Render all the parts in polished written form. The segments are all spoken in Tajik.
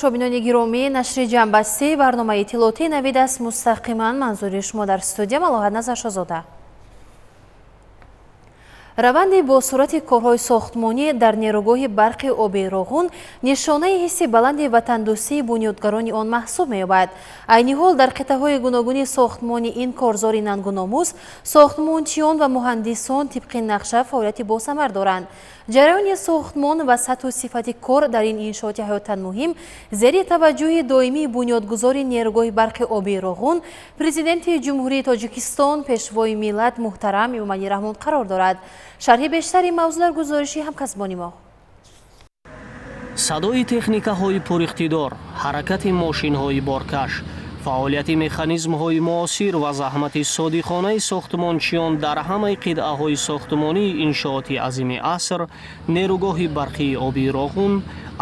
Шобинони гиромӣ, нашри ҷамъбастии барномаи иттилоотии «Навид» аст. Мустақиман манзури шумо дар студия Малоҳат Назаршозода. Раванди бо суръати корҳои сохтмонӣ дар нерӯгоҳи барқи оби Роғун нишонаи ҳисси баланди ватандӯстии бунёдгарони он маҳсуб меёбад. Айни ҳол дар қитъаҳои гуногуни сохтмони ин корзори нангу номус сохтмончиён ва муҳандисон тибқи нақша фаъолияти босамар доранд. Ҷараёни сохтмон ва сатҳу сифати кор дар ин иншооти ҳаётан муҳим зери таваҷҷӯҳи доимии бунёдгузори нерӯгоҳи барқи оби Роғун, Президенти Ҷумҳурии Тоҷикистон, Пешвои миллат муҳтарам Эмомалӣ Раҳмон қарор дорад. Шарҳи бештари мавзӯъ дар гузориши ҳамкасбони мо. Садои техникаҳои пуриқтидор, ҳаракати мошинҳои боркаш, фаъолияти механизмҳои муосир ва заҳмати содиқонаи сохтмончиён дар ҳамаи қитъаҳои сохтмонии иншооти азими аср, нерӯгоҳи барқии обии Роғун,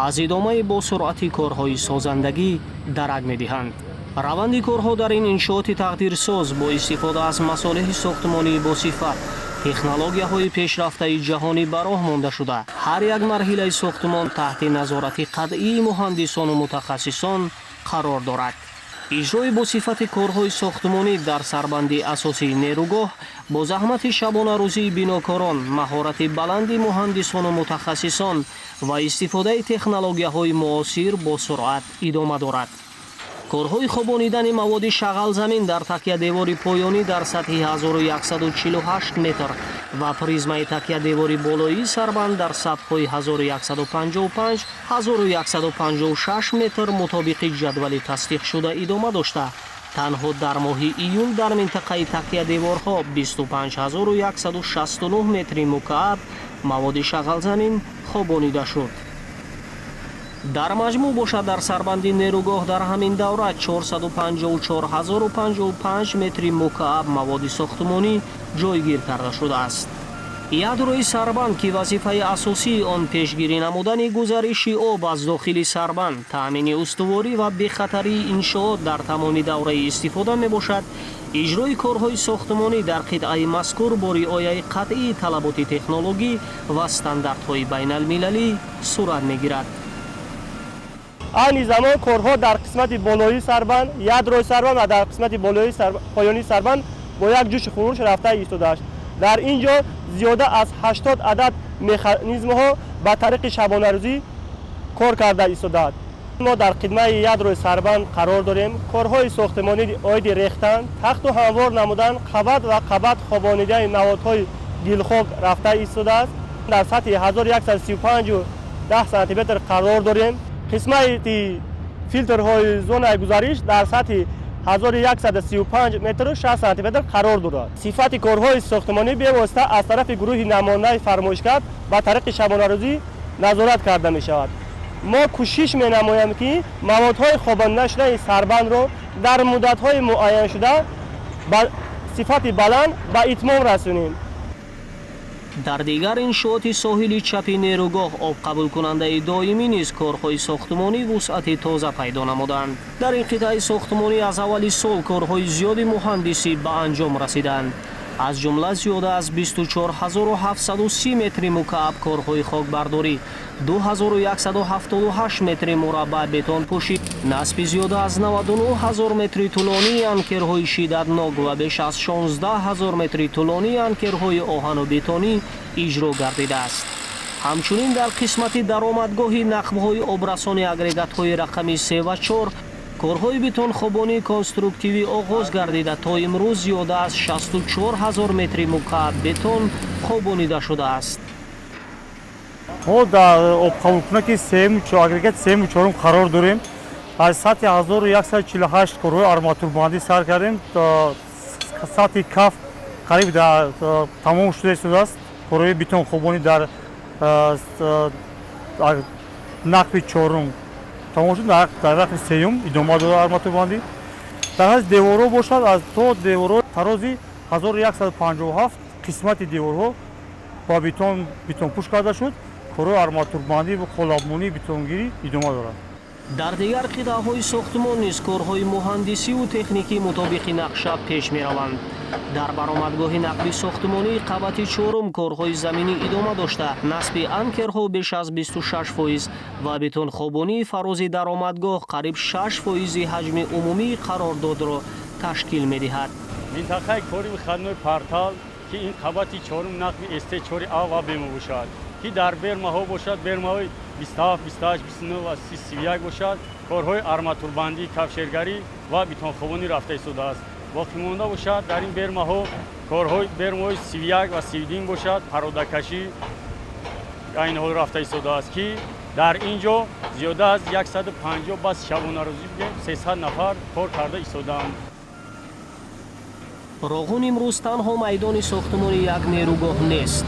аз идомаи босуръати корҳои созандагӣ дарак медиҳанд. Раванди корҳо дар ин иншооти тақдирсоз бо истифода аз масолеҳи сохтмонии босифат, технологияҳои пешрафтаи ҷаҳонӣ ба роҳ монда шуда, ҳар як марҳилаи сохтмон таҳти назорати қатъии муҳандисону мутахассисон қарор дорад. Иҷрои босифати корҳои сохтмонӣ дар сарбанди асосии нерӯгоҳ бо заҳмати шабонарӯзии бинокорон, маҳорати баланди муҳандисону мутахассисон ва истифодаи технологияҳои муосир бо суръат идома дорад. Корҳои хобонидани маводи шағалзамин дар такядевори поёнӣ дар сатҳи 1148 метр ва призмаи такядевори болоии сарбанд дар сатҳҳои 1155, 1156 метр мутобиқи ҷадвали тасдиқшуда идома дошта, танҳо дар моҳи июл дар минтақаи такядеворҳо 25 169 метри мукааб маводи шағалзамин хобонида шуд. Дар маҷмӯъ бошад, дар сарбанди нерӯгоҳ дар ҳамин давра 454 055 метри мукааб маводи сохтмонӣ ҷойгир карда шудааст. Ядрои сарбанд, ки вазифаи асосии он пешгирӣ намудани гузариши об аз дохили сарбанд, таъмини устуворӣ ва бехатарии иншоот дар тамоми давраи истифода мебошад, иҷрои корҳои сохтмонӣ дар қитъаи мазкур бо риояи қатъии талаботи технологӣ ва стандартҳои байналмилалӣ сурат мегирад. Айни замон корҳо дар қисмати болоии сарбанд, ядрои сарбанд ва дар қисмати болои поёнии сарбанд бо як ҷӯшу хуруш рафта истодааст. Дар ин ҷо зиёда аз 80 адад механизмҳо ба тариқи шабонарӯзӣ кор карда истодаанд. Мо дар қисмати ядрои сарбанд қарор дорем. Корҳои сохтмонӣ оиди рехтан, тахту ҳамвор намудан, қабат ва қабат хобонидани маводҳои гилхок рафта истодааст. Дар сатҳи 1135 10 сантиметр қарор дорем. Қисмати филтрҳои зонаи гузариш дар сатҳи 1135 метру 6 сантиметр қарор дорад. Сифати корҳои сохтмонӣ бевосита аз тарафи гурӯҳи намояндаи фармоишгар ба тариқи шабонарӯзӣ назорат карда мешавад. Мо кӯшиш менамоем, ки маводҳои хобонидашудаи сарбандро дар муддатҳои муайяншуда ба сифати баланд ба итмом расонем. Дар дигар иншооти соҳили чапи нерӯгоҳ, обқабулкунандаи доимӣ низ корҳои сохтмонӣ вусъати тоза пайдо намуданд. Дар ин қитъаи сохтмонӣ аз аввали сол корҳои зиёди муҳандисӣ ба анҷом расиданд. Аз ҷумла зиёда аз 24 730 метри мукааб корҳои хокбардорӣ, 2178 метри мураббаъ бетонпӯшӣ, насби зиёда аз 99 ҳазор метри тӯлонии анкерҳои шиддатнок ва беш аз 16 ҳазор метри тӯлонии анкерҳои оҳану бетонӣ иҷро гардидааст. Ҳамчунин дар қисмати даромадгоҳи нақбҳои обрасони агрегатҳои рақами се ва чор корҳои бетонхобонии конструктивӣ оғоз гардида, то имрӯз зиёда аз 64 ҳазор метри мукааб бетон хобонида шудааст. Мо дар обқабулкунаки агрегати сеюму чорум қарор дорем. Аз сатҳи 1148 корҳои арматурбандӣ сар кардем. Сатҳи каф қариб тамом шуда истодааст. Корҳои бетонхобонӣ дар нақби чорум тамом шуд, дар нақби сеюм идома дорад арматурбандӣ. Дар ҳаст деворҳо бошад, аз то деворҳо тарози 1157 қисмати деворҳо ба бетон бетонпӯш карда шуд. Корҳои арматурбандӣ ва қолабмонии бетонгирӣ идома дорад. Дар дигар қитъаҳои сохтмон низ корҳои муҳандисиву техникӣ мутобиқи нақша пеш мераванд. Дар баромадгоҳи нақби сохтмонии қабати чорум корҳои заминӣ идома дошта, насби анкерҳо беш аз 26% ва бетонхобонии фарози даромадгоҳ қариб 6% ҳаҷми умумии қарордодро ташкил медиҳад. Минтақаи кори выходной портал, ки ин қабати чорум нақби СТ4 А ва Б мебошад, ки дар бермаҳо бошад, бермаҳои 27, 28, 29 ва 30, 31 бошад, корҳои арматурбандӣ, кафшергарӣ ва бетонхобонӣ рафта истодааст. Боқимонда бошад дар ин бермаҳо корҳои бермаҳои 31 ва 32 бошад, пародакашӣ айни ҳол рафта истодааст, ки дар ин ҷо зиёда аз 150 бас шабонарӯзӣ бигем 300 нафар кор карда истодаанд. Роғун имрӯз танҳо майдони сохтмони як нерӯгоҳ нест.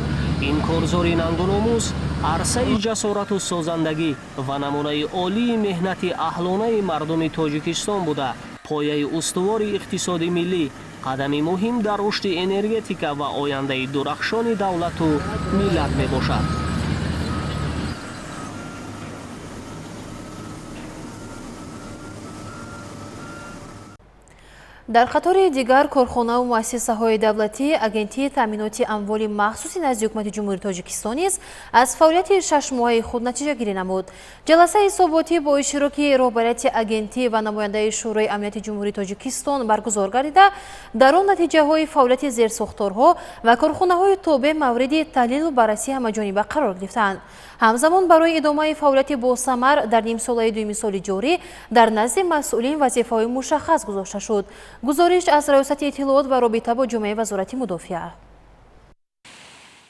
Ин корзори нангуномӯз арсаи ҷасорату созандагӣ ва намунаи олии меҳнати аҳлонаи мардуми Тоҷикистон буда, пояи устувори иқтисоди миллӣ, қадами муҳим дар рушди энергетика ва ояндаи дурахшони давлату миллат мебошад. Дар қатори дигар корхонаву муассисаҳои давлатӣ, Агентии таъминоти амволи махсуси назди Ҳукумати Ҷумҳурии Тоҷикистон низ аз фаъолияти шашмоҳаи худ натиҷагирӣ намуд. Ҷаласаи ҳисоботӣ бо иштироки роҳбарияти агентӣ ва намояндаи Шӯрои амнияти Ҷумҳурии Тоҷикистон баргузор гардида, дар он натиҷаҳои фаъолияти зерсохторҳо ва корхонаҳои тобеъ мавриди таҳлилу баррасии ҳамаҷониба қарор гирифтаанд. Ҳамзамон барои идомаи фаъолияти босамар дар нимсолаи дуюми соли ҷорӣ дар назди масъулин вазифаҳои мушаххас гузошта шуд. Гузориш аз Раёсати иттилоот ва робита бо ҷомеаи Вазорати мудофиа.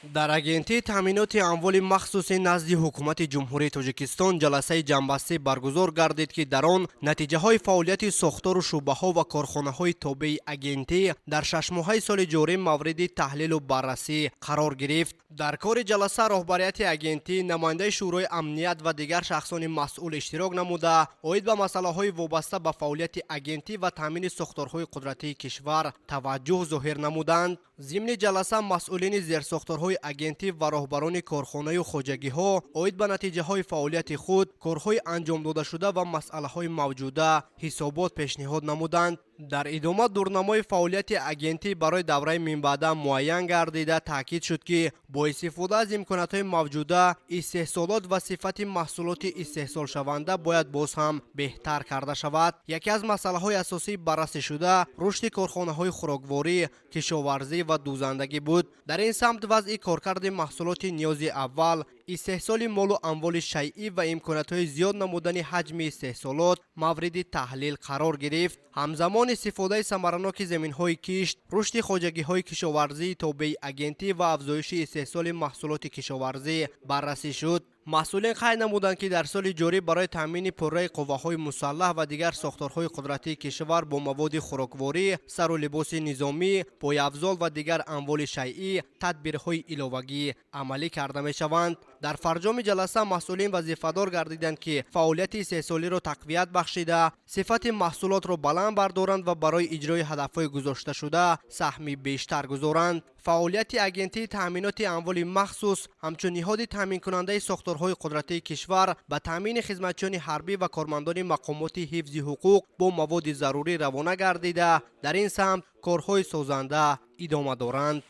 Дар Агентии таъминоти амволи махсуси назди Ҳукумати Ҷумҳурии Тоҷикистон ҷаласаи ҷамъбастӣ баргузор гардид, ки дар он натиҷаҳои фаъолияти сохтору шӯъбаҳо ва корхонаҳои тобеи агентӣ дар шашмоҳаи соли ҷорӣ мавриди таҳлилу баррасӣ қарор гирифт. Дар кори ҷаласа роҳбарияти агентӣ, намояндаи Шӯрои амният ва дигар шахсони масъул иштирок намуда, оид ба масъалаҳои вобаста ба фаъолияти агентӣ ва таъмини сохторҳои қудратии кишвар таваҷҷӯҳ зоҳир намуданд. Зимни ҷаласа масъулини зерсохторҳои агентӣ ва роҳбарони корхонаю хоҷагиҳо оид ба натиҷаҳои фаъолияти худ, корҳои анҷомдодашуда ва масъалаҳои мавҷуда ҳисобот пешниҳод намуданд. Дар идома дурнамои фаъолияти агентӣ барои давраи минбаъда муайян гардида, таъкид шуд, ки бо истифода аз имкониятҳои мавҷуда истеҳсолот ва сифати маҳсулоти истеҳсолшаванда бояд боз ҳам беҳтар карда шавад. Яке аз масъалаҳои асосии баррасӣшуда рушди корхонаҳои хӯрокворӣ, кишоварзӣ ва дӯзандагӣ буд. Дар ин самт вазъи коркарди маҳсулоти ниёзи аввал, истеҳсоли молу амволи шайъӣ ва имкониятҳои зиёд намудани ҳаҷми истеҳсолот мавриди таҳлил қарор гирифт. Ҳамзамон истифодаи самараноки заминҳои кишт, рушди хоҷагиҳои кишоварзии тобеи агентӣ ва афзоиши истеҳсоли маҳсулоти кишоварзӣ баррасӣ шуд. Масъулин қайд намуданд, ки дар соли ҷорӣ барои таъмини пурраи қувваҳои мусаллаҳ ва дигар сохторҳои қудратии кишвар бо маводи хӯрокворӣ, сару либоси низомӣ, пойафзол ва дигар амволи шайъӣ тадбирҳои иловагӣ амалӣ карда мешаванд. Дар фарҷоми ҷаласа масъулин вазифадор гардиданд, ки фаъолияти истеҳсолиро тақвият бахшида, сифати маҳсулотро баланд бардоранд ва барои иҷрои ҳадафҳои гузошташуда саҳми бештар гузоранд. Фаъолияти Агентии таъминоти амволи махсус ҳамчун ниҳоди таъминкунандаи сохторҳои қудратии кишвар ба таъмини хизматчиёни ҳарбӣ ва кормандони мақомоти ҳифзи ҳуқуқ бо маводи зарурӣ равона гардида, дар ин самт корҳои созанда идома доранд.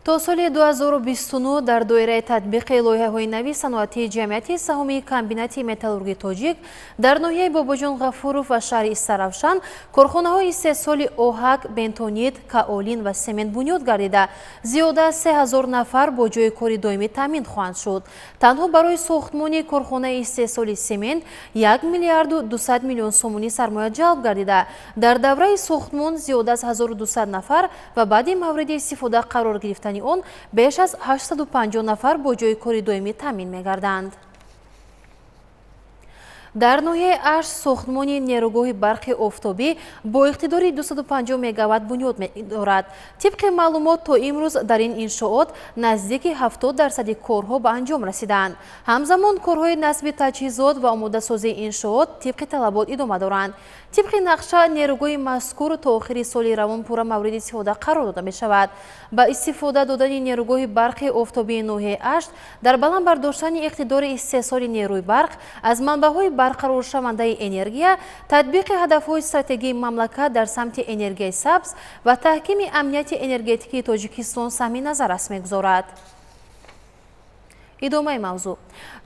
То соли 2029 дар доираи татбиқи лоиҳаҳои нави саноатии ҷамъияти саҳомии комбинати металлургии тоҷик дар ноҳияи Бобоҷон Ғафуров ва шаҳри Истаравшан корхонаҳои истеҳсоли оҳак, бентонит, каолин ва семент бунёд гардида, зиёда аз 3000 нафар бо ҷойи кори доимӣ таъмин хоҳанд шуд. Танҳо барои сохтмони корхонаи истеҳсоли семент 1 миллиарду 200 миллион сомонӣ сармоя ҷалб гардида, дар давраи сохтмон зиёда аз 1200 нафар ва баъди мавриди истифода қарор гирифтани он беш аз 850 нафар бо ҷойи кори доимӣ таъмин мегарданд. Дар ноҳияи Ашт сохтмони нерӯгоҳи барқи офтобӣ бо иқтидори 250 мегаватт бунёд медорад. Тибқи маълумот, то имрӯз дар ин иншоот наздики 70% корҳо ба анҷом расидаанд. Ҳамзамон корҳои насби таҷҳизот ва омодасозии иншоот тибқи талабот идома доранд. Тибқи нақша, нерӯгоҳи мазкур то охири соли равон пурра мавриди истифода қарор дода мешавад. Ба истифода додани нерӯгоҳи барқи офтобии ноҳияи Ашт дар баланд бардоштани иқтидори истеҳсоли нерӯи барқ аз манбаъҳои Барқароршавандаи энергия, татбиқи ҳадафҳои стратегии мамлакат дар самти энергияи сабз ва таҳкими амнияти энергетикии Тоҷикистон саҳми назаррас мегузорад. Идомаи мавзӯъ.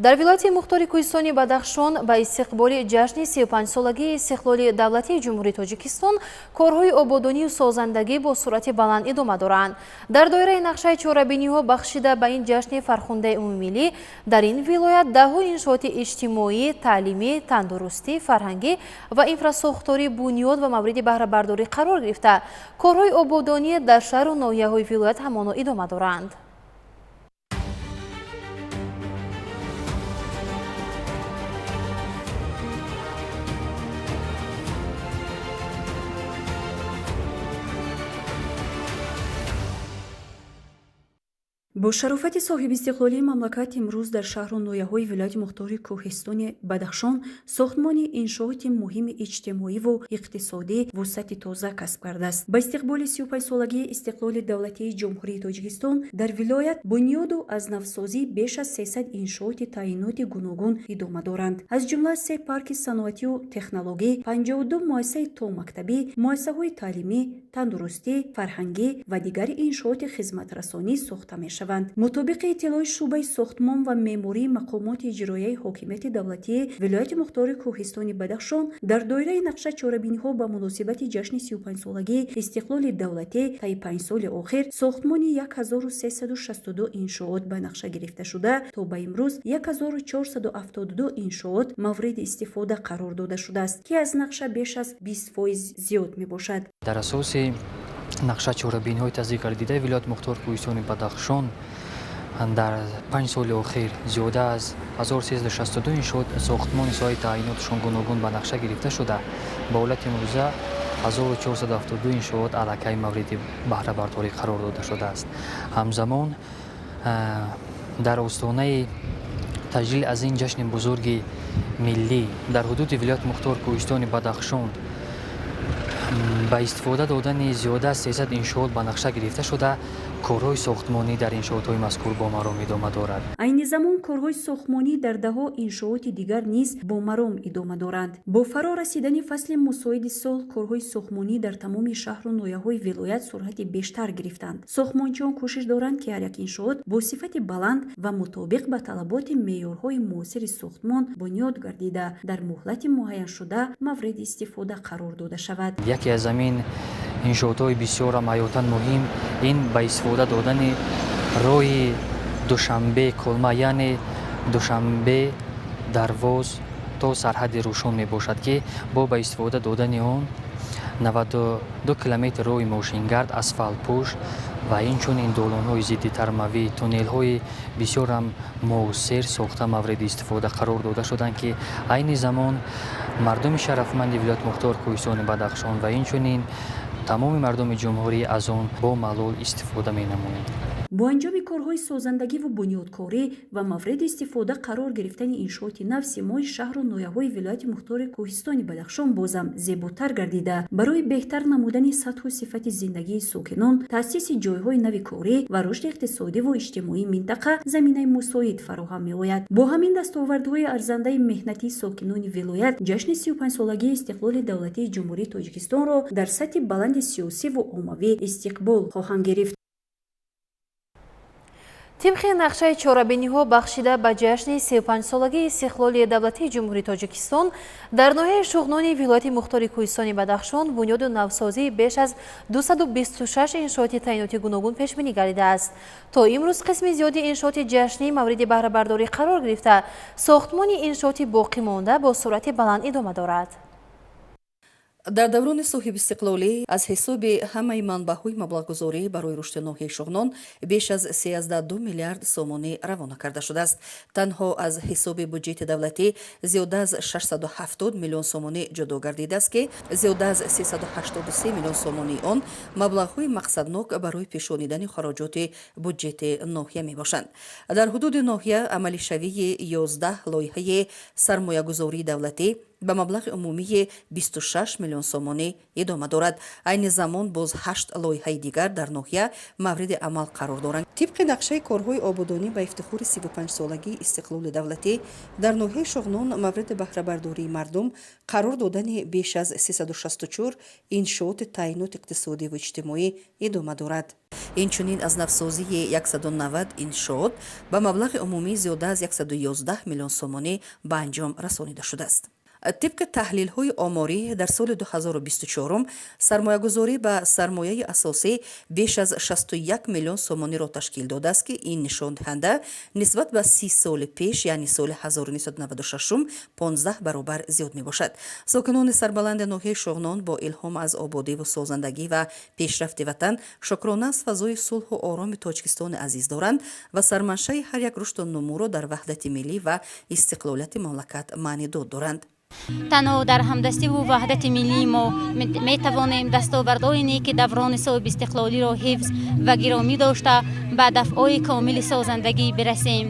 Дар вилояти мухтори Кӯҳистони Бадахшон ба истиқболи ҷашни 35-солагии истиқлоли давлатии Ҷумҳурии Тоҷикистон корҳои ободонию созандагӣ бо суръати баланд идома доранд. Дар доираи нақшаи чорабиниҳо бахшида ба ин ҷашни фархундаи умумимиллӣ дар ин вилоят даҳҳо иншооти иҷтимоӣ, таълимӣ, тандурустӣ, фарҳангӣ ва инфрасохторӣ бунёд ва мавриди баҳрабардорӣ қарор гирифта, корҳои ободонӣ дар шаҳру ноҳияҳои вилоят ҳамоно идома доранд. Бо шарофати соҳибистиқлолии мамлакат имрӯз дар шаҳру ноҳияҳои вилояти мухтори Кӯҳистони Бадахшон сохтмони иншооти муҳими иҷтимоиву иқтисодӣ вусъати тоза касб кардааст. Ба истиқболи 35-солагии истиқлоли давлатии Ҷумҳурии Тоҷикистон дар вилоят бунёду аз навсозии беш аз 300 иншооти таъиноти гуногун идома доранд. Аз ҷумла се парки саноатию технологӣ, 52 муассисаи томактабӣ, муассисаҳои таълимӣ, тандурустӣ, фарҳангӣ ва дигар иншооти хизматрасонӣ сохта мешаванд. Мутобиқи иттилои шӯъбаи сохтмон ва меъмории мақомоти иҷроияи ҳокимияти давлатии вилояти мухтори Кӯҳистони Бадахшон дар доираи нақша чорабиниҳо ба муносибати ҷашни 35-солагии истиқлоли давлатӣ таи 5 соли охир сохтмони 1362 иншоот ба нақша гирифта шуда, то ба имрӯз 1472 иншоот мавриди истифода қарор дода шудааст, ки аз нақша беш аз 20% зиёд мебошад. Дар асоси нақша чорабиниҳои тасдиқ гардидаи вилояти мухтори Кӯҳистони Бадахшон дар 5 соли охир зиёда аз 1362 иншоот сохтмони соҳаи таъиноташон гуногун ба нақша гирифта шуда, ба ҳолати имрӯза 1472 иншоот аллакай мавриди баҳрабардорӣ қарор дода шудааст. Ҳамзамон дар остонаи таҷлил аз ин ҷашни бузурги миллӣ дар ҳудуди вилояти мухтори Кӯҳистони Бадахшон ба истифода додани зиёда аз 300 иншоот ба нақша гирифта шуда, корҳои сохтмонӣ дар иншоотҳои мазкур бо маром идома дорад. Айни замон корҳои сохтмонӣ дар даҳҳо иншооти дигар низ бо маром идома доранд. Бо фаро расидани фасли мусоиди сол корҳои сохтмонӣ дар тамоми шаҳру ноҳияҳои вилоят суръати бештар гирифтанд. Сохтмончиён кӯшиш доранд, ки ҳар як иншоот бо сифати баланд ва мутобиқ ба талаботи меъёрҳои муосири сохтмон бунёд гардида, дар муҳлати муайяншуда мавриди истифода қарор дода шавад. Яке аз ҳамин иншоотҳои бисёрам ҳаётан муҳим ин ба истифода додани роҳи Душанбе Колма, яъне Душанбе Дарвоз то сарҳади Рӯшон мебошад, ки бо ба истифода додани он 92 километр роҳи мошингард, асфалтпӯш ва инчунин долонҳои зидди тармавӣ, туннелҳои бисёрам муосир сохта мавриди истифода қарор дода шуданд, ки айни замон мардуми шарафманди вилояти мухтори Кӯҳистони Бадахшон ва инчунин тамоми мардуми ҷумҳурӣ аз он бо малол истифода менамоянд. Бо анҷоми корҳои созандагиву бунёдкорӣ ва мавриди истифода қарор гирифтани иншооти нав симои шаҳру ноҳияҳои вилояти мухтори Кӯҳистони Бадахшон бозам зеботар гардида, барои беҳтар намудани сатҳу сифати зиндагии сокинон, таъсиси ҷойҳои нави корӣ ва рушди иқтисодиву иҷтимоии минтақа заминаи мусоид фароҳам меояд. Бо ҳамин дастовардҳои арзандаи меҳнатии сокинони вилоят ҷашни 35-солагии истиқлоли давлатии Ҷумҳурии Тоҷикистонро дар сатҳи баланди сиёсиву оммавӣ истиқбол хоҳанд гирифт. Тибқи нақшаи чорабиниҳо бахшида ба ҷашни 35-солагии истиқлоли давлатии Ҷумҳурии Тоҷикистон дар ноҳияи Шуғнони вилояти мухтори Кӯҳистони Бадахшон бунёду навсозии беш аз 226 иншооти таъиноти гуногун пешбинӣ гардидааст. То имрӯз қисми зиёди иншооти ҷашнӣ мавриди баҳрабардорӣ қарор гирифта, сохтмони иншооти боқимонда бо суръати баланд идома дорад. Дар даврони соҳибистиқлолӣ аз ҳисоби ҳамаи манбаъҳои маблағгузорӣ барои рушди ноҳияи Шуғнон беш аз 3,2 миллиард сомонӣ равона карда шудааст. Танҳо аз ҳисоби буҷети давлатӣ зиёда аз 670 миллион сомонӣ ҷудо гардидааст, ки зиёда аз 383 миллион сомонии он маблағҳои мақсаднок барои пешонидани хароҷоти буҷети ноҳия мебошанд. Дар ҳудуди ноҳия амалишавии 11 лоиҳаи сармоягузории давлатӣ Ба маблағи умумии 26 миллион сомонӣ идома дорад. Айни замон боз ҳашт лоиҳаи дигар дар ноҳия мавриди амал қарор доранд. Тибқи нақшаи корҳои ободонӣ ба ифтихори 35-солагии истиқлоли давлатӣ дар ноҳияи Шоғнон мавриди баҳрабардории мардум қарор додани беш аз 364 иншооти таъиноти иқтисодиву иҷтимоӣ идома дорад. Инчунин аз навсозии 190 иншоот ба маблағи умумии зиёда аз 111 миллион сомонӣ ба анҷом расонида шудааст. Тибқи таҳлилҳои оморӣ, дар соли 2024 сармоягузорӣ ба сармояи асосӣ беш аз 61 миллион сомониро ташкил додааст, ки ин нишондиҳанда нисбат ба 30 соли пеш, яъне соли 1996, 15 баробар зиёд мебошад. Сокинони сарбаланди ноҳияи Шоғнон бо илҳом аз ободиву созандагӣ ва пешрафти ватан шукрона аз фазои сулҳу ороми Тоҷикистони азиз доранд ва сарманшаи ҳар як рушду нумӯро дар ваҳдати миллӣ ва истиқлолияти мамлакат маънидод доранд. Танҳо дар ҳамдастиву ваҳдати миллии мо метавонем дастовардҳои неки даврони соҳибистиқлолиро ҳифз ва гиромӣ дошта, ба дафъҳои комили созандагӣ бирасем.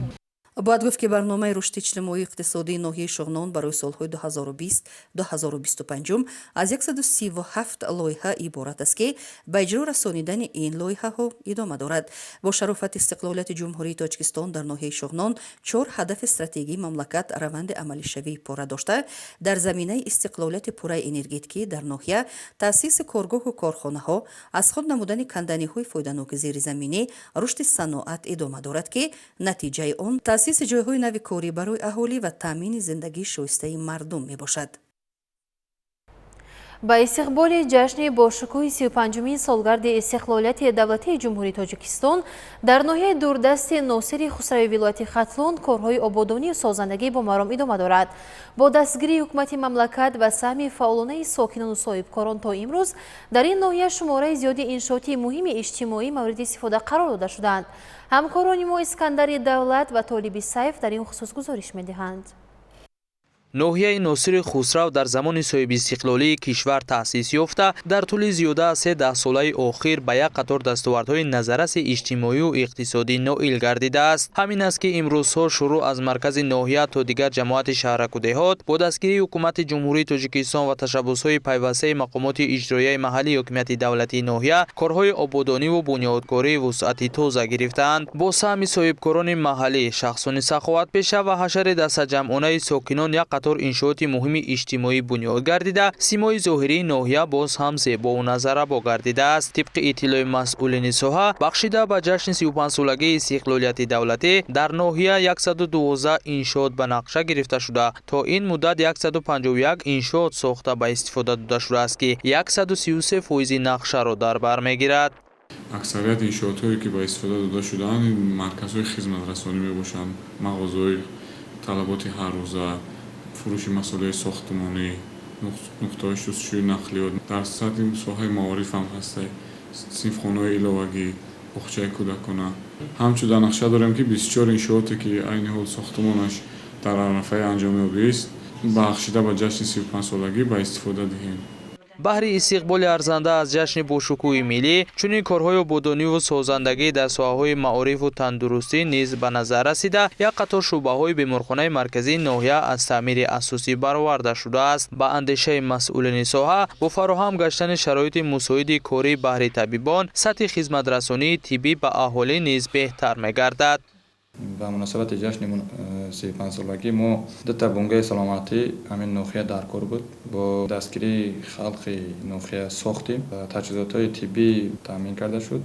Бояд гуфт, ки барномаи рушди иҷтимоию иқтисодии ноҳияи Шоғнон барои солҳои 2020-2025 аз 137 лоиҳа иборат аст, ки ба иҷро расонидани ин лоиҳаҳо идома дорад. Бо шарофати истиқлолияти Ҷумҳурии Тоҷикистон дар ноҳияи Шоғнон чор ҳадафи стратегии мамлакат раванди амалишавии пурра дошта, дар заминаи истиқлолияти пурраи энергетикӣ дар ноҳия таъсиси коргоҳу корхонаҳо, аз худ намудани канданиҳои фоиданоки зеризаминӣ, рушди саноат идома дорад, ки натиҷаи он таъсиси ҷойҳои нави корӣ барои аҳолӣ ва таъмини зиндагии шоистаи мардум мебошад. Ба истиқболи ҷашни бошукӯҳи 35-умин солгарди истиқлолияти давлатии Ҷумҳурии Тоҷикистон дар ноҳияи дурдасти Носири Хусрави вилояти Хатлон корҳои ободонию созандагӣ бо маром идома дорад. Бо дастгирии ҳукумати мамлакат ва саҳми фаъолонаи сокинону соҳибкорон то имрӯз дар ин ноҳия шумораи зиёди иншооти муҳими иҷтимоӣ мавриди истифода қарор дода шуданд. Ҳамкорони мо Искандари Давлат ва Толиби Сайф дар ин хусус гузориш медиҳанд. Ноҳияи Носири Хусрав дар замони соҳибистиқлолии кишвар таъсис ёфта, дар тӯли зиёда аз се даҳсолаи охир ба як қатор дастовардҳои назарраси иҷтимоию иқтисодӣ ноил гардидааст. Ҳамин аст, ки имрӯзҳо шурӯъ аз маркази ноҳия то дигар ҷамоати шаҳраку деҳот бо дастгирии ҳукумати Ҷумҳурии Тоҷикистон ва ташаббусҳои пайвастаи мақомоти иҷроияи маҳаллии ҳокимияти давлатии ноҳия корҳои ободониву бунёдкории вусъати тоза гирифтаанд. Бо саҳми соҳибкорони маҳаллӣ, шахсони саховатпеша ва ҳашари дастаҷамъонаи сокинон як қатор иншооти муҳими иҷтимоӣ бунёд гардида, симои зоҳирии ноҳия боз ҳам зебову назаррабо гардидааст. Тибқи иттилои масъулини соҳа, бахшида ба ҷашни 35-солагии истиқлолияти давлатӣ дар ноҳия 112 иншоот ба нақша гирифта шуда, то ин муддат 151 иншоот сохта ба истифода дода шудааст, ки 133 фоизи нақшаро дар бар мегирад. Аксарияти иншоотҳое, ки ба истифода дода шудаанд, марказҳои хизматрасонӣ мебошанд, мағозаҳои талаботи ҳаррӯза, фурӯши масолеҳи сохтмонӣ, нуқтаҳои шустушӯи нақлиёт. Дар сатҳи соҳаи маориф ҳам ҳаста синфхонаҳои иловагӣ, боғчаи кӯдакона. Ҳамчун дар нақша дорем, ки 24 иншооте, ки айни ҳол сохтмонаш дар арафаи анҷомёбист, бахшида ба ҷашни 35-солагӣ ба истифода диҳем. Баҳри истиқболи арзанда аз ҷашни бошукӯҳи миллӣ чунин корҳои ободониву созандагӣ дар соҳаҳои маорифу тандурустӣ низ ба назар расида, як қатор шӯъбаҳои беморхонаи марказии ноҳия аз таъмири асосӣ бароварда шудааст. Ба андешаи масъулини соҳа, бо фароҳам гаштани шароити мусоиди корӣ баҳри табибон, сатҳи хизматрасонии тиббӣ ба аҳолӣ низ беҳтар мегардад. Ба муносибати ҷашни 35-солагӣ мо дута бунгаи саломатӣ ҳамин ноҳия дар кор буд, бо дастгирии халқи ноҳия сохтем, таҷҳизотҳои тиббӣ таъмин карда шуд.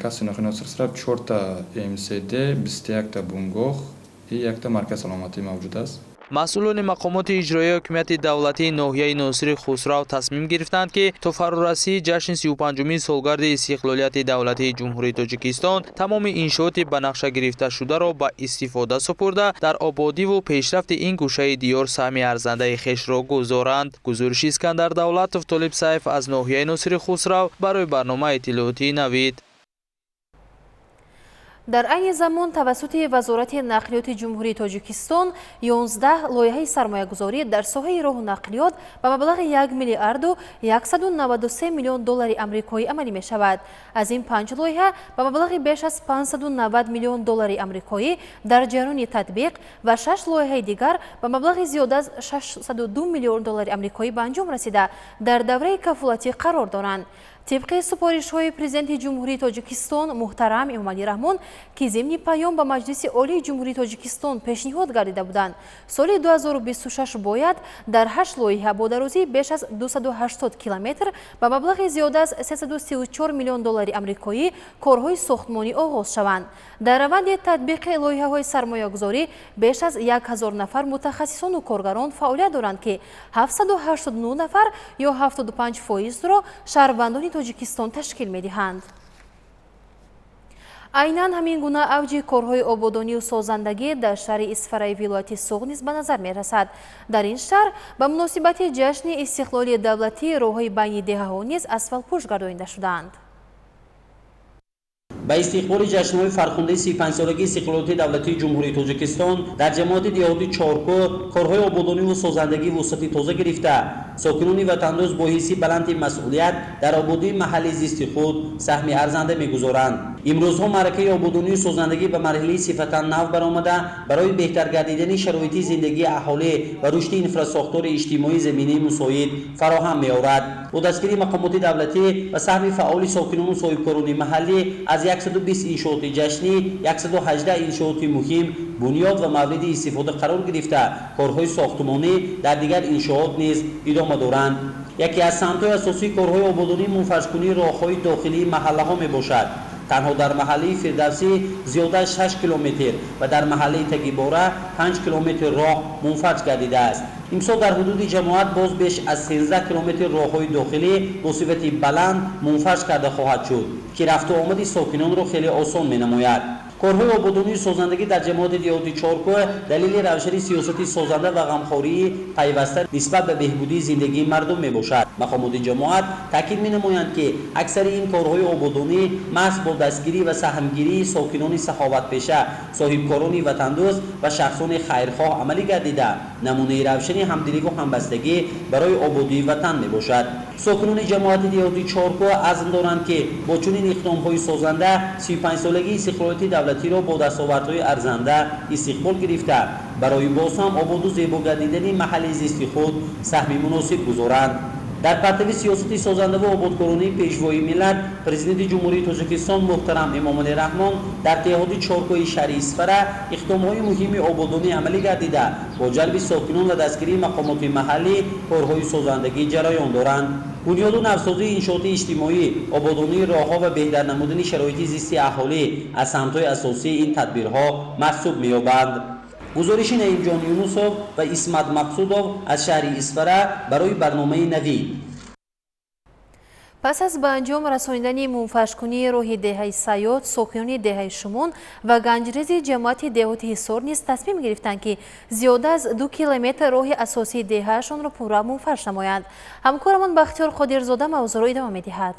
Каси ноҳияи Носир Хусрав чорта МСД, 21-та бунгоҳ и якта маркази саломатӣ мавҷуд аст. Масъулони мақомоти иҷроияи ҳокимияти давлатии ноҳияи Носири Хусрав тасмим гирифтанд, ки то фарорасии ҷашни 35-умин солгарди истиқлолияти давлатии Ҷумҳурии Тоҷикистон тамоми иншооти ба нақша гирифташударо ба истифода супурда, дар ободиву пешрафти ин гӯшаи диёр саҳми арзандаи хешро гузоранд. Гузориши Искандар Давлатов, Толиб Сайф аз ноҳияи Носири Хусрав барои барномаи иттилоотии Навид. Дар айни замон тавассути Вазорати нақлиёти Ҷумҳурии Тоҷикистон 11 лоиҳаи сармоягузорӣ дар соҳаи роҳу нақлиёт ба маблағи 1 миллиарду 193 миллион доллари амрикоӣ амалӣ мешавад. Аз ин 5 лоиҳа ба маблағи беш аз 590 миллион доллари амрикоӣ дар ҷараёни татбиқ ва 6 лоиҳаи дигар ба маблағи зиёда аз 602 миллион доллари амрикоӣ ба анҷом расида дар давраи кафолатӣ қарор доранд. Тибқи супоришҳои Президенти Ҷумҳурии Тоҷикистон муҳтарам Эмомалӣ Раҳмон, ки зимни паём ба Маҷлиси Олии Ҷумҳурии Тоҷикистон пешниҳод гардида буданд, соли 2026 бояд дар 8 лоиҳа бо дарозии беш аз 280 километр ба маблағи зиёда аз 334 миллион доллари амрикоӣ корҳои сохтмонӣ оғоз шаванд. Дар раванди татбиқи лоиҳаҳои сармоягузорӣ беш аз 1000 нафар мутахассисону коргарон фаъолият доранд, ки 789 нафар ё 75%-ро шаҳрвандони Тоҷикистон ташкил медиҳанд. Айнан ҳамин гуна авҷи корҳои ободонию созандагӣ дар шаҳри Исфараи вилояти Суғд низ ба назар мерасад. Дар ин шаҳр ба муносибати ҷашни истиқлоли давлатӣ роҳҳои байни деҳаҳо низ асфалтпӯш гардонида шудаанд. Ба истиқболи ҷашнҳои фархундаи 35-солагии истиқлолияти давлатии Ҷумҳурии Тоҷикистон дар ҷамоати деҳоти Чоркӯ корҳои ободониву созандагӣ вусъати тоза гирифта, сокинони ватандӯст бо ҳисси баланди масъулият дар ободии маҳалли зисти худ саҳми арзанда мегузоранд. Имрӯзҳо маъракаи ободонию созандагӣ ба марҳилаи сифатан нав баромада, барои беҳтар гардидани шароити зиндагии аҳолӣ ва рушди инфрасохтори иҷтимоӣ заминаи мусоид фароҳам меорад. Бо дастгирии мақомоти давлатӣ ва саҳми фаъоли сокинону соҳибкорони маҳаллӣ аз 120 иншооти ҷашнӣ 118 иншооти муҳим бунёд ва мавриди истифода қарор гирифта, корҳои сохтмонӣ дар дигар иншоот низ идома доранд. Яке аз самтҳои асосии корҳои ободонии мунфаршкунии роҳҳои дохилии маҳаллаҳо мебошад. Танҳо дар маҳаллаи Фирдавсӣ зиёда аз 6 километр ва дар маҳаллаи Тагибора 5 километр роҳ мунфарш гардидааст. Имсол дар ҳудуди ҷамоат боз беш аз 13 километр роҳҳои дохилӣ бо сифати баланд мунфарш карда хоҳад шуд, ки рафту омади сокинонро хеле осон менамояд. Корҳои ободонию созандагӣ дар ҷамоати деҳоти Чоркӯ далели равшани сиёсати созанда ва ғамхории пайваста нисбат ба беҳбудии зиндагии мардум мебошад. Мақомоти ҷамоат таъкид менамоянд, ки аксари ин корҳои ободонӣ маҳз бо дастгирӣ ва саҳмгирии сокинони саховатпеша, соҳибкорони ватандӯст ва шахсони хайрхоҳ амалӣ гардида, намунаи равшани ҳамдиливу ҳамбастагӣ барои ободии ватан мебошад. Сокинони ҷамоати деҳоти Чоркӯ азм доранд, ки бо чунин иқдомҳои созанда 35-солагии истиқлолияти давлатиро бо дастовардҳои арзанда истиқбол гирифта, барои боз ҳам ободу зебо гардидани маҳалли зисти худ саҳми муносиб гузоранд. Дар партави сиёсати созандаву ободкоронии Пешвои миллат, Президенти Ҷумҳурии Тоҷикистон муҳтарам Эмомалӣ Раҳмон дар деҳоти Чоркӯи шаҳри Исфара иқдомҳои муҳими ободонӣ амалӣ гардида, бо ҷалби сокинон ва дастгирии мақомоти маҳаллӣ корҳои созандагӣ ҷараён доранд. Бунёду навсозии иншооти иҷтимоӣ, ободонии роҳҳо ва беҳтар намудани шароити зисти аҳолӣ аз самтҳои асосии ин тадбирҳо маҳсуб меёбанд. Гузориши Наимҷон Юнусов ва Исмат Мақсудов аз шаҳри Исфара барои барномаи Навид. Пас аз ба анҷом расонидани мунфаршкунии роҳи деҳаи Сайёд, сокинони деҳаи Шумон ва ганҷрези ҷамоати деҳоти Ҳисор низ тасмим гирифтанд, ки зиёда аз 2 километр роҳи асосии деҳаашонро пурра мунфарш намоянд. Ҳамкорамон Бахтиёр Қодирзода мавзӯъро идома медиҳад.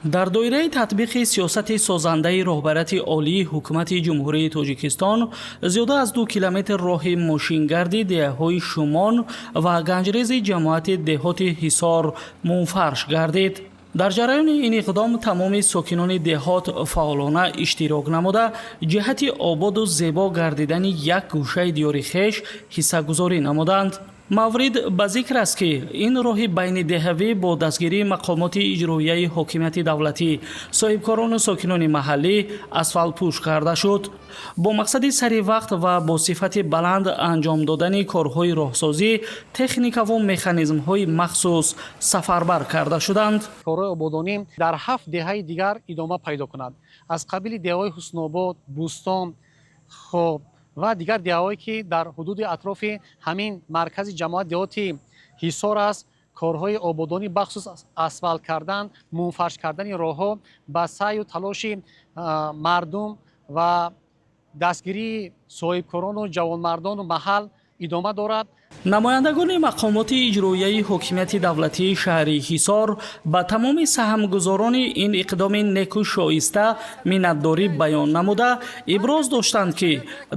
Дар доираи татбиқи сиёсати созандаи роҳбарияти олии ҳукумати Ҷумҳурии Тоҷикистон зиёда аз 2 километр роҳи мошингарди деҳаҳои Шумон ва ганҷрези ҷамоати деҳоти Ҳисор мунфарш гардид. Дар ҷараёни ин иқдом тамоми сокинони деҳот фаъолона иштирок намуда, ҷиҳати ободу зебо гардидани як гӯшаи диёри хеш ҳиссагузорӣ намуданд. Маврид ба зикр аст, ки ин роҳи байнидеҳавӣ бо дастгирии мақомоти иҷроияи ҳокимияти давлатӣ, соҳибкорону сокинони маҳаллӣ асфалтпӯш карда шуд. Бо мақсади сари вақт ва бо сифати баланд анҷом додани корҳои роҳсозӣ техникаву механизмҳои махсус сафарбар карда шуданд. Корҳои ободонӣ дар 7 деҳаи дигар идома пайдо кунад, аз қабили деҳаҳои Ҳуснобод, Бӯстон, хоб ва дигар деҳаҳое ки дар ҳудуди атрофи ҳамин маркази ҷамоат деҳоти Ҳисор аст. Корҳои ободонӣ бахусус асфалт кардан, мунфарш кардани роҳҳо ба саъю талоши мардум ва дастгирии соҳибкорону ҷавонмардону маҳал Идома дорад. Намояндагони мақомоти иҷроияи ҳокимияти давлатии шаҳри Ҳисор ба тамоми саҳмгузорони ин иқдоми неку шоиста миннатдорӣ баён намуда, иброз доштанд, ки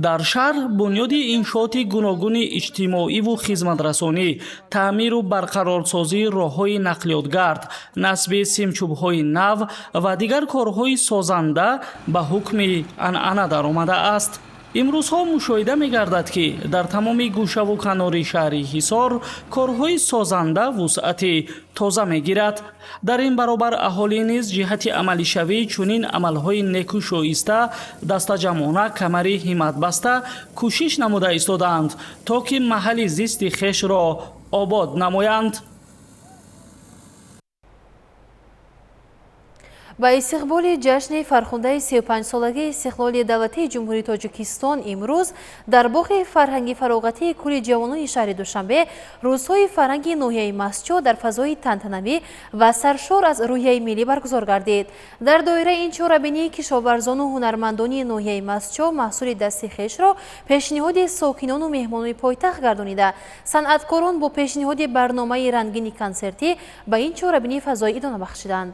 дар шаҳр бунёди иншооти гуногуни иҷтимоиву хизматрасонӣ, таъмиру барқарорсозии роҳҳои нақлиётгард, насби симчӯбҳои нав ва дигар корҳои созанда ба ҳукми анъана даромадааст. Имрӯзҳо мушоҳида мегардад, ки дар тамоми гӯшаву канори шаҳри Ҳисор корҳои созанда вусъати тоза мегирад. Дар ин баробар аҳолӣ низ ҷиҳати амалишавии чунин амалҳои неку шоиста дастаҷамъона камари ҳиммат баста кӯшиш намуда истодаанд, то ки маҳалли зисти хешро обод намоянд. Ба истиқболи ҷашни фархундаи 35-солагии истиқлоли давлатии Ҷумҳурии Тоҷикистон имрӯз дар боғи фарҳанги фароғатии кӯли ҷавонони шаҳри Душанбе рӯзҳои фарҳанги ноҳияи Мастчоҳ дар фазои тантанавӣ ва саршор аз рӯҳияи миллӣ баргузор гардид. Дар доираи ин чорабинии кишоварзону ҳунармандони ноҳияи Мастчоҳ маҳсули дасти хешро пешниҳоди сокинону меҳмонони пойтахт гардонида, санъаткорон бо пешниҳоди барномаи рангини консертӣ ба ин чорабинӣ фазои идона бахшиданд.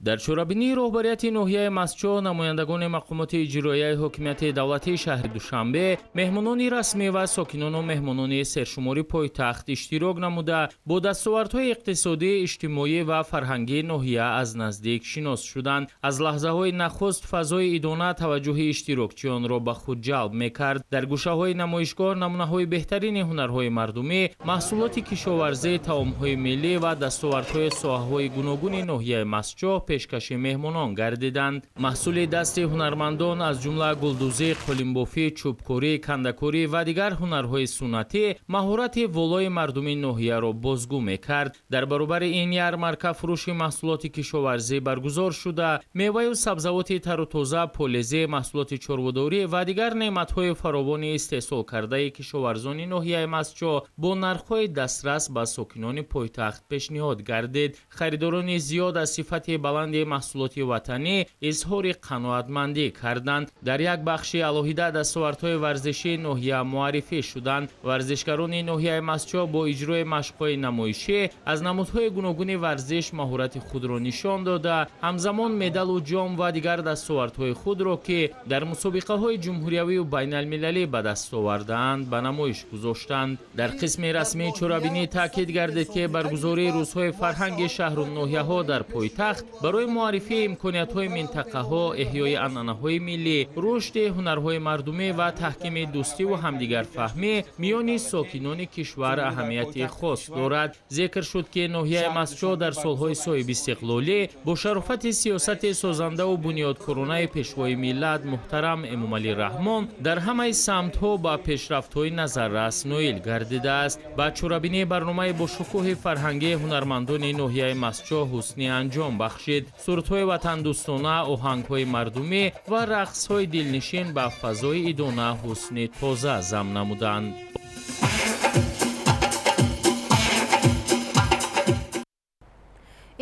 Дар чорабинии роҳбарияти ноҳияи Мастчоҳ намояндагони мақомоти иҷроияи ҳокимияти давлатии шаҳри Душанбе, меҳмонони расмӣ ва сокинону меҳмонони сершумори пойтахт иштирок намуда, бо дастовардҳои иқтисодӣ, иҷтимоӣ ва фарҳангии ноҳия аз наздик шинос шуданд. Аз лаҳзаҳои нахуст фазои идона таваҷҷӯҳи иштирокчиёнро ба худ ҷалб мекард. Дар гӯшаҳои намоишгоҳ намунаҳои беҳтарини ҳунарҳои мардумӣ, маҳсулоти кишоварзӣ, таомҳои миллӣ ва дастовардҳои соҳаҳои гуногуни ноҳияи Мастчоҳ пешкаши меҳмонон гардиданд. Маҳсули дасти ҳунармандон аз ҷумла гулдӯзӣ, қолинбофӣ, чӯбкорӣ, кандакорӣ ва дигар ҳунарҳои суннатӣ маҳорати волои мардуми ноҳияро бозгӯ мекард. Дар баробари ин ярмарка фурӯши маҳсулоти кишоварзӣ баргузор шуда, меваю сабзавоти тару тоза, полезӣ, маҳсулоти чорводорӣ ва дигар неъматҳои фаровони истеҳсол кардаи кишоварзони ноҳияи Мастчоҳ бо нархҳои дастрас ба сокинони пойтахт пешниҳод гардид. Харидорони зиёд аз сифати баланди маҳсулоти ватанӣ изҳори қаноатмандӣ карданд. Дар як бахши алоҳида дастовардҳои варзишии ноҳия муаррифӣ шуданд. Варзишгарони ноҳияи Мастчоҳ бо иҷрои машқҳои намоишӣ аз намудҳои гуногуни варзиш маҳорати худро нишон дода, ҳамзамон медалу ҷом ва дигар дастовардҳои худро, ки дар мусобиқаҳои ҷумҳуриявию байналмилалӣ ба даст овардаанд, ба намоиш гузоштанд. Дар қисми расмии чорабинӣ таъкид гардид, ки баргузории рӯзҳои фарҳанги шаҳру ноҳияҳо дар пойтахт барои муаррифии имкониятҳои минтақаҳо, эҳёи анъанаҳои миллӣ, рушди ҳунарҳои мардумӣ ва таҳкими дӯстиву ҳамдигарфаҳмӣ миёни сокинони кишвар аҳамияти хос дорад. Зикр шуд, ки ноҳияи Мастчоҳ дар солҳои соҳибистиқлолӣ бо шарофати сиёсати созандаву бунёдкоронаи пешвои миллат муҳтарам Эмомалӣ Раҳмон дар ҳамаи самтҳо ба пешрафтҳои назаррас ноил гардидааст. Ба чорабинии барномаи бошукӯҳи фарҳангии ҳунармандони ноҳияи Мастчоҳ ҳусни анҷом бахшид. Сурудҳои ватандӯстона, оҳангҳои мардумӣ ва рақсҳои дилнишин ба фазои идона ҳусни тоза зам намуданд.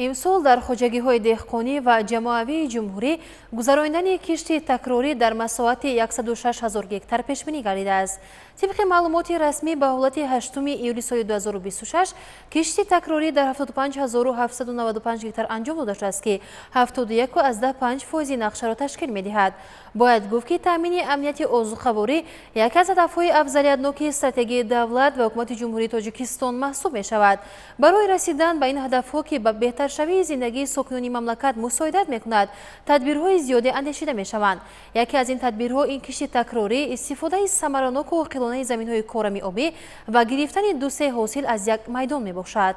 Имсол дар хоҷагиҳои деҳқонӣ ва ҷамоавии ҷумҳурӣ гузаронидани кишти такрорӣ дар масоҳати 106 ҳазор гектар пешбинӣ гардидааст. Тибқи маълумоти расмӣ ба ҳолати 8 июли соли 2026 кишти такрорӣ дар 75795 гектар анҷом дода шудааст, ки 71,5% нақшаро ташкил медиҳад. Бояд гуфт, ки таъмини амнияти озуқаворӣ яке аз ҳадафҳои афзалиятноки стратегияи давлат ва ҳукумати Ҷумҳурии Тоҷикистон маҳсуб мешавад. Барои расидан ба ин ҳадафҳо, ки ба беҳтаршавии зиндагии сокинони мамлакат мусоидат мекунад, тадбирҳои зиёде андешида мешаванд. Яке аз ин тадбирҳо ин кишти такрорӣ, истифодаи самараноку оқилонаи заминҳои корами обӣ ва гирифтани ду-се ҳосил аз як майдон мебошад.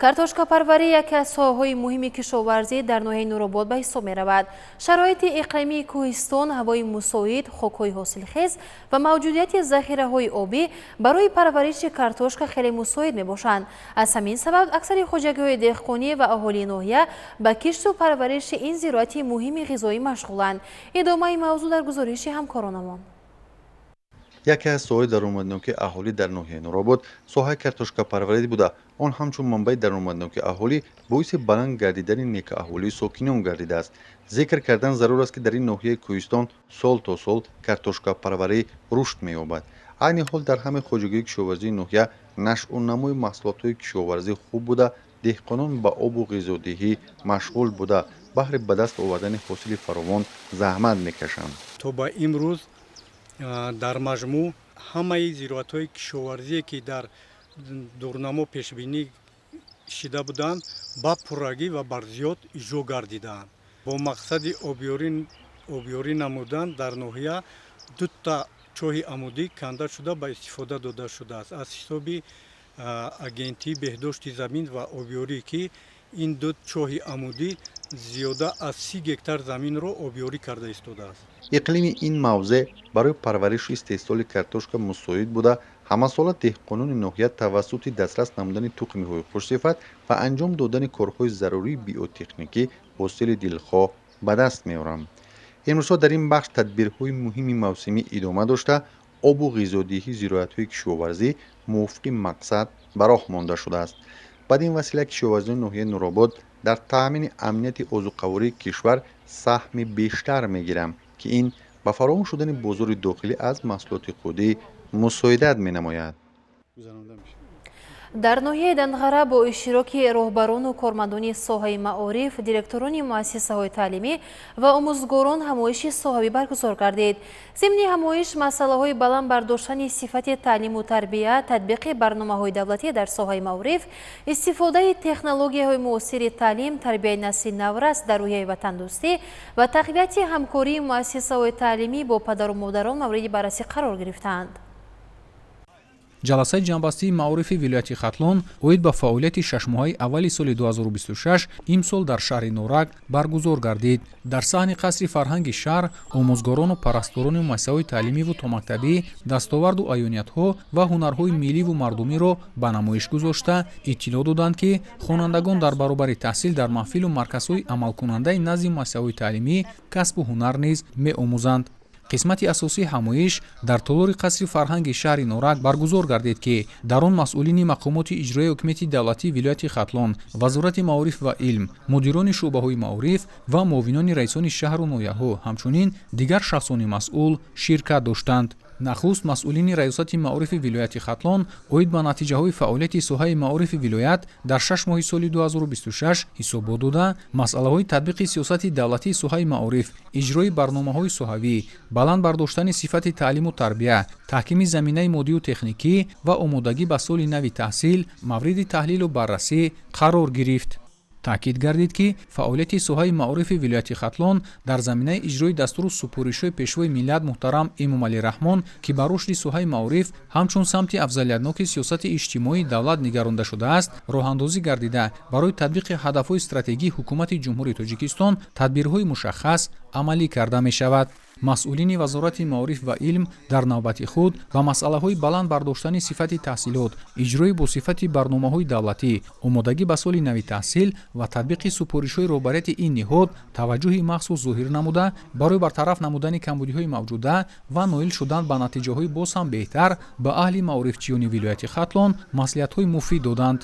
Картошкапарварӣ яке аз соҳаҳои муҳими кишоварзӣ дар ноҳияи Нуробод ба ҳисоб меравад. Шароити иқлимии кӯҳистон, ҳавои мусоид, хокҳои ҳосилхез ва мавҷудияти захираҳои обӣ барои парвариши картошка хеле мусоид мебошанд. Аз ҳамин сабаб аксари хоҷагиҳои деҳқонӣ ва аҳолии ноҳия ба кишту парвариши ин зироати муҳими ғизоӣ машғуланд. Идомаи мавзӯъ дар гузориши ҳамкоронамон. Яке аз соҳаи даромадноки аҳолӣ дар ноҳияи Нуробод соҳаи картошкапарварӣ буда, он ҳамчун манбаи даромадноки аҳолӣ боиси баланд гардидани некаҳволии сокинон гардидааст. Зикр кардан зарур аст, ки дар ин ноҳияи кӯҳистон сол то сол картошкапарварӣ рушд меёбад. Айни ҳол дар ҳамаи хоҷагиҳои кишоварзии ноҳия нашъунамои маҳсулотҳои кишоварзӣ хуб буда, деҳқонон ба обу ғизодиҳӣ машғул буда, баҳри ба даст овардани ҳосили фаровон заҳмат мекашанд. То ба имрӯз дар маҷмӯъ ҳамаи зироатҳои кишоварзие, ки дар дурнамо пешбинӣ шида буданд, ба пуррагӣ ва барзиёд иҷро гардидаанд. Бо мақсади обёрӣ намудан дар ноҳия дута чоҳи амудӣ канда шуда ба истифода дода шудааст аз ҳисоби агентии беҳдошти замин ва обёрӣ, ки ин ду чоҳи амудӣ зиёда аз 30 гектар заминро обёрӣ карда истодааст. Иқлими ин мавзеъ барои парваришу истеҳсоли картошка мусоид буда, ҳамасола деҳқонони ноҳия тавассути дастрас намудани тухмиҳои хушсифат ва анҷом додани корҳои зарурии биотехникӣ ҳосили дилхоҳ ба даст меоранд. Имрӯзҳо дар ин бахш тадбирҳои муҳими мавсимӣ идома дошта, обу ғизодиҳии зироатҳои кишоварзӣ мувофиқи мақсад ба роҳ монда шудааст. Бад ин васила кишоварзони ноҳияи Нуробод дар таъмини амнияти озуқавории кишвар саҳми бештар мегиранд, ки ин ба фароҳам шудани бозори дохилӣ аз маҳсулоти худӣ мусоидат менамояд. Дар ноҳияи Данғара бо иштироки роҳбарону кормандони соҳаи маориф, директорони муассисаҳои таълимӣ ва омӯзгорон ҳамоиши соҳавӣ баргузор гардид. Зимни ҳамоиш масъалаҳои баланд бардоштани сифати таълиму тарбия, татбиқи барномаҳои давлатӣ дар соҳаи маориф, истифодаи технологияҳои муосири таълим, тарбияи насли наврас дар рӯҳияи ватандӯстӣ ва тақвияти ҳамкории муассисаҳои таълимӣ бо падару модарон мавриди баррасӣ қарор гирифтаанд. Ҷаласаи ҷамъбастии маорифи вилояти Хатлон оид ба фаъолияти шашмоҳаи аввали соли 2026 имсол дар шаҳри Норак баргузор гардид. Дар саҳни қасри фарҳанги шаҳр омӯзгорону парасторони муассисаҳои таълимиву томактабӣ дастоварду аёниятҳо ва ҳунарҳои милливу мардумиро ба намоиш гузошта, иттилоъ доданд, ки хонандагон дар баробари таҳсил дар маҳфилу марказҳои амалкунандаи назди муассисаҳои таълимӣ касбу ҳунар низ меомӯзанд. Қисмати асосии ҳамоиш дар толори қасри фарҳанги шаҳри Норак баргузор гардид, ки дар он масъулини мақомоти иҷроияи ҳукумати давлатии вилояти Хатлон, Вазорати маориф ва илм, мудирони шӯъбаҳои маориф ва муовинони раисони шаҳру ноҳияҳо, ҳамчунин дигар шахсони масъул ширкат доштанд. Нахуст масъулини раёсати маорифи вилояти Хатлон оид ба натиҷаҳои фаъолияти соҳаи маорифи вилоят дар 6 моҳи соли 2026 ҳисобот дода, масъалаҳои татбиқи сиёсати давлатии соҳаи маориф, иҷрои барномаҳои соҳавӣ, баланд бардоштани сифати таълиму тарбия, таҳкими заминаи моддию техникӣ ва омодагӣ ба соли нави таҳсил мавриди таҳлилу баррасӣ қарор гирифт. Таъкид гардид, ки фаъолияти соҳаи маорифи вилояти Хатлон дар заминаи иҷрои дастуру супоришҳои Пешвои миллат муҳтарам Эмомалӣ Раҳмон, ки ба рушди соҳаи маориф ҳамчун самти афзалиятноки сиёсати иҷтимоии давлат нигаронда шудааст, роҳандозӣ гардида, барои татбиқи ҳадафҳои стратегии Ҳукумати Ҷумҳурии Тоҷикистон тадбирҳои мушаххас амалӣ карда мешавад. Масъулини Вазорати маориф ва илм дар навбати худ ба масъалаҳои баланд бардоштани сифати таҳсилот, иҷрои босифати барномаҳои давлатӣ, омодагӣ ба соли нави таҳсил ва татбиқи супоришҳои роҳбарияти ин ниҳод таваҷҷӯҳи махсус зоҳир намуда, барои бартараф намудани камбудиҳои мавҷуда ва ноил шудан ба натиҷаҳои боз ҳам беҳтар ба аҳли маорифчиёни вилояти Хатлон маслиҳатҳои муфид доданд.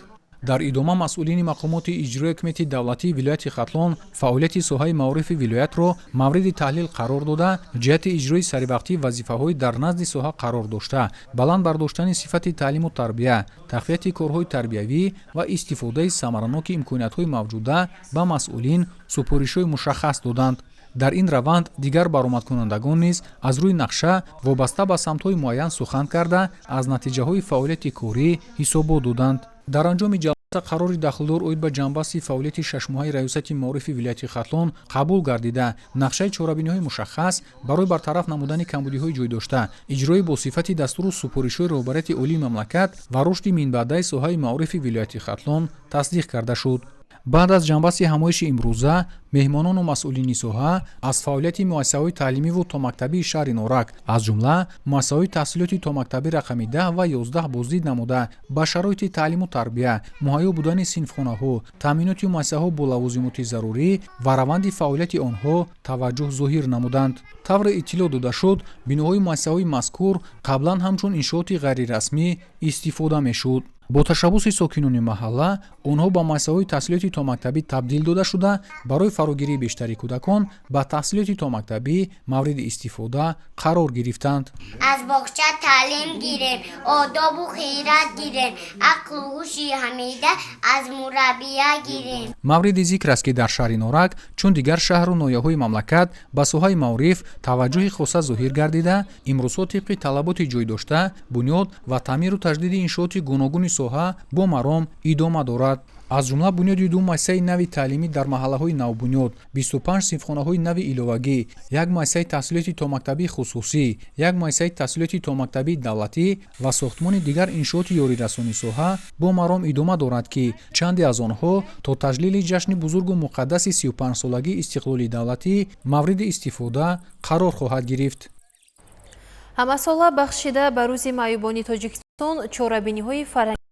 Дар идома масъулини мақомоти иҷроияи ҳукумати давлатии вилояти Хатлон фаъолияти соҳаи маорифи вилоятро мавриди таҳлил қарор дода, ҷиҳати иҷрои саривақтии вазифаҳои дар назди соҳа қарор дошта, баланд бардоштани сифати таълиму тарбия, тақвияти корҳои тарбиявӣ ва истифодаи самараноки имкониятҳои мавҷуда ба масъулин супоришҳои мушаххас доданд. Дар ин раванд дигар баромадкунандагон низ аз рӯи нақша вобаста ба самтҳои муайян сухан карда, аз натиҷаҳои фаъолияти корӣ ҳисобот доданд. Дар анҷоми ҷаласа қарори дахлдор оид ба ҷамъбасти фаъолияти шашмоҳаи раёсати маорифи вилояти Хатлон қабул гардида, нақшаи чорабиниҳои мушаххас барои бартараф намудани камбудиҳои ҷойдошта, иҷрои босифати дастуру супоришҳои роҳбарияти олии мамлакат ва рушди минбаъдаи соҳаи маорифи вилояти Хатлон тасдиқ карда шуд. Баъд аз ҷамъбасти ҳамоиши имрӯза Меҳмонону масъулини соҳа аз фаъолияти муассисаҳои таълимиву томактабии шаҳри Норак, аз ҷумла муассисаҳои таҳсилоти томактабӣ рақами 10 ва 11 боздид намуда, ба шароити таълиму тарбия, муҳайё будани синфхонаҳо, таъминоти муассисаҳо бо лавозимоти зарурӣ ва раванди фаъолияти онҳо таваҷҷӯҳ зоҳир намуданд. Тавре иттилоъ дода шуд, биноҳои муассисаҳои мазкур қаблан ҳамчун иншооти ғайрирасмӣ истифода мешуд. Бо ташаббуси сокинони маҳалла онҳо ба муассисаҳои таҳсилоти томактабӣ табдил дода шуда, барои фарогирии бештари кӯдакон ба таҳсилоти томактабӣ мавриди истифода қарор гирифтанд. Аз боғча таълим гирем, одобу хират гирем, ақлу ҳуши ҳамида аз мураббия гирем. Мавриди зикр аст, ки дар шаҳри Норак, чун дигар шаҳру ноҳияҳои мамлакат, ба соҳаи маориф таваҷҷӯҳи хоса зоҳир гардида, имрӯзҳо тибқи талаботи ҷой дошта бунёд ва таъмиру таҷдиди иншооти гуногуни соҳа бо маром идома дорад. Аз ҷумла бунёди ду муассисаи нави таълимӣ дар маҳаллаҳои навбунёд, 25 синфхонаҳои нави иловагӣ, як муассисаи таҳсилоти томактабии хусусӣ, як муассисаи таҳсилоти томактабии давлатӣ ва сохтмони дигар иншооти ёрирасони соҳа бо маром идома дорад, ки чанде аз онҳо то таҷлили ҷашни бузургу муқаддаси 35-солагии истиқлоли давлатӣ мавриди истифода қарор хоҳад гирифт. Ҳамасола бахшида ба Рӯзи маъюбони Тоҷикистон чорабиниҳои фарҳангӣ